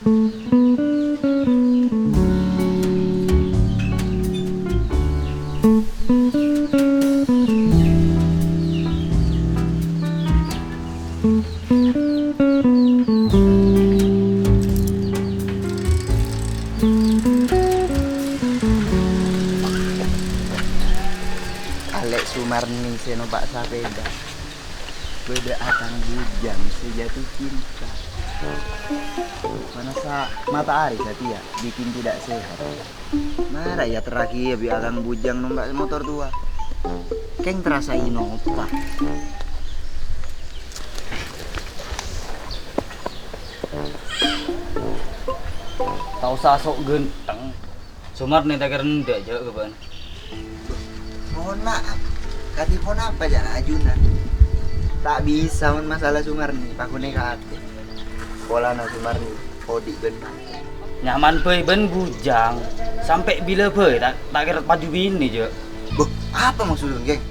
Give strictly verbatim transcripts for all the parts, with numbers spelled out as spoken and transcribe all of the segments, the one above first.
Alè' Sumarni sè nompa' sapèda. Bâdâ akang bujang sè jatuh cinta. Panassa matahari satèya bikin tidak sehat. Mara èyaterraghi bi' akang bujang nompa' motor towa. Kèng terrassa ènoppa. Ta' osa sok ghântheng. Sumarni ta' kèra endâ' jâ' ka bâ'na. Mohon maaf, kadhi ponapa jâ' ajunan? Ta' bisa mon masalah Sumarni, paghun è katè. Polana Sumarni odi' bân mantè. Nyaman bhâi bân bujang, sampè' bilâ bhâi ta', ta' kèra paju binè, jâ'. Bâh, apa maksudun, Geng?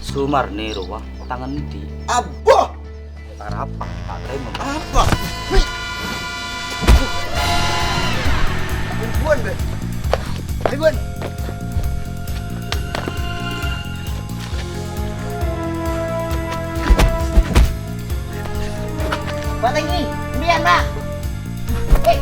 Sumarni rowa tang endi? Abah! Tarapa, tarèma. Apa? Wih! Ribuan, Bè. Ribuan. Pak Tenggi, mbiyan, Pak. Eh,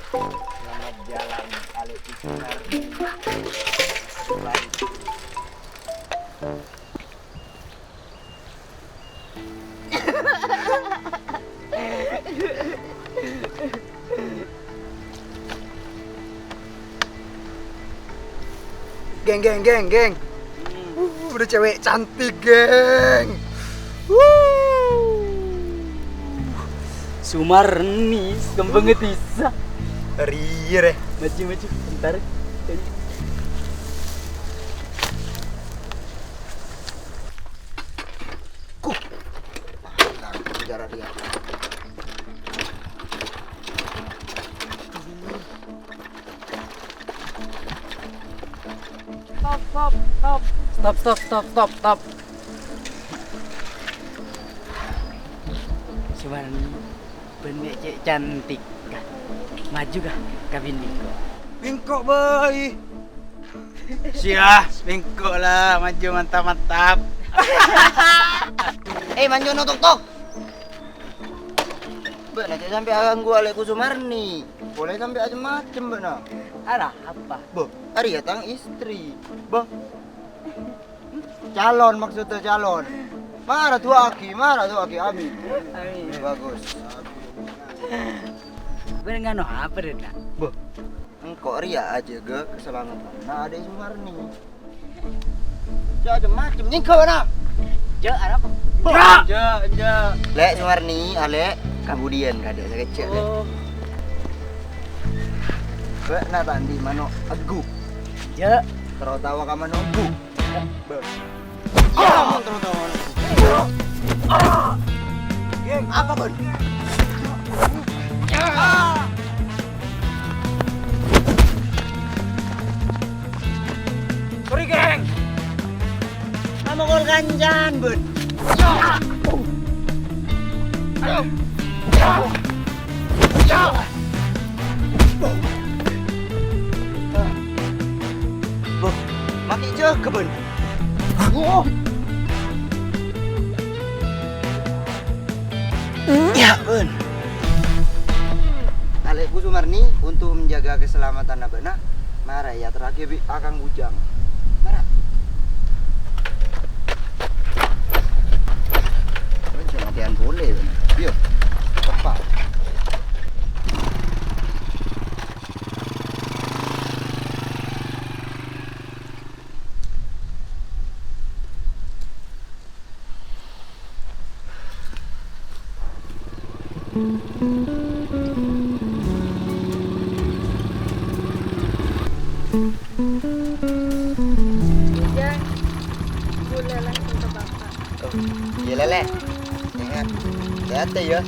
Selamat jalan, Alek Iskandar. Geng, geng, geng, geng. Uh, ada cewek cantik, geng. Wuh. Sumarni, kembang ketisa. Iya, deh. Maju, maju, bentar. Kuh. Nah, bicara dia. Stop, stop, stop. Stop, stop, stop, stop, stop. Sumarni, bân mè' cè' cantik, kah? Maju, kah? Ka binèko. Binèko, boy. Siah, binèko lah, maju, mantap, mantap. Eh, manjo no tok-tok. Bâ'na cè' sampè' aganggu alè'ku Sumarni. Polè sampè' acem-macem bâ'na. Arapa? Bo, arèya tang istri. Bo. Calon maksudnya calon. Mara du'aaghi, mara du'aaghi. Amin. Amin. Bagus. Bâ'na nganu apa, Dek, nak? Bo. Engko' rèya ajâgâ kasalameddhânna Adè' Sumarni. Jâ', macem-macem nyèngko' na. Jâ', arapa? Jâ', jâ', jâ'. Lè' Sumarni, Alè', kabudiyân kadâ' sakejjhâ', Lè'. Oh. Bâ'na ta' andi' mano' èggu. Jâ'. Terro tawa ka mano' èggu. Bâ. Ya, mon terro tawa. Geng, apa, Bun? Sorry, geng. Amokol kancaan, Bun. Ayo. Bo, makè jâgâ, Bun. Ya, Bun. Alè'ku Sumarni, untuk menjaga keselamatanna bâ'na, mara èyaterraghi bi' akang bujang. Mara. Bun, jâ' matèyan polè, Bun. Yo, tepa'. Jang, bulâ langsung ka Bapa'. Oh, iyâ, Lè'. Sehat. Sehat, yâ.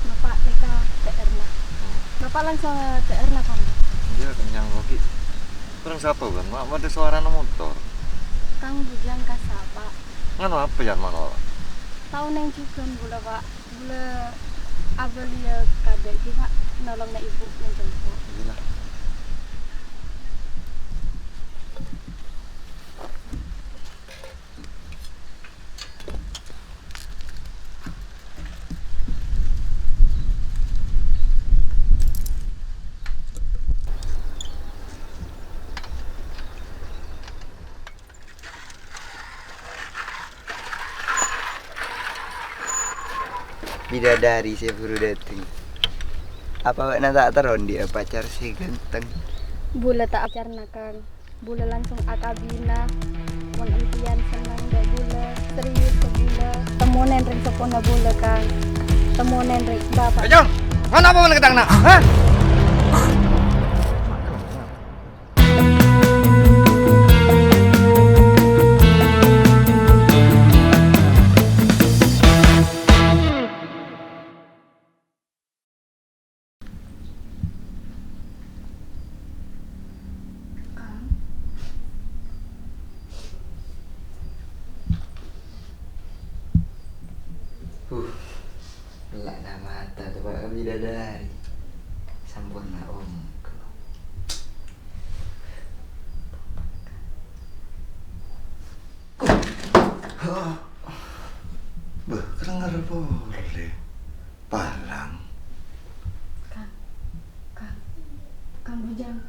Bapa' nèka T R-na. Bapa' langsung T R-na, Kang? Iyâ, kennyang kok, Ki. Bhâreng sapa, Bang? Ma' bâdâ sowarana motor. Kang Bujang kassa', Pa'. Nganu apa, yâ, manola? Ta' onèng jhughân bulâ, Pa'. Bulâ abâliyâ kadâ' ghi, Pa', nolongnga ibu neng jempo. Iyâ la. Bidadari sè buru dâteng. Apa bâ'na ta' terro andi' pacar sè ganteng? Bulâ ta' pacarna, Kang. Bulâ langsung akabina. Mon empèyan senneng bi' bulâ, serius ka bulâ, temmonè rèng seppona bulâ, Kang. Temmonè rèng bapa'. Ayo, ngapa bulâ ketangnga? Hah? Kang. Huh, ella'na mata tu, Pa', bidadari. Samporna ongghu. Hah? Bâh, kerrèng arè polè. Palang. Kang, Kang, Kang Bujang.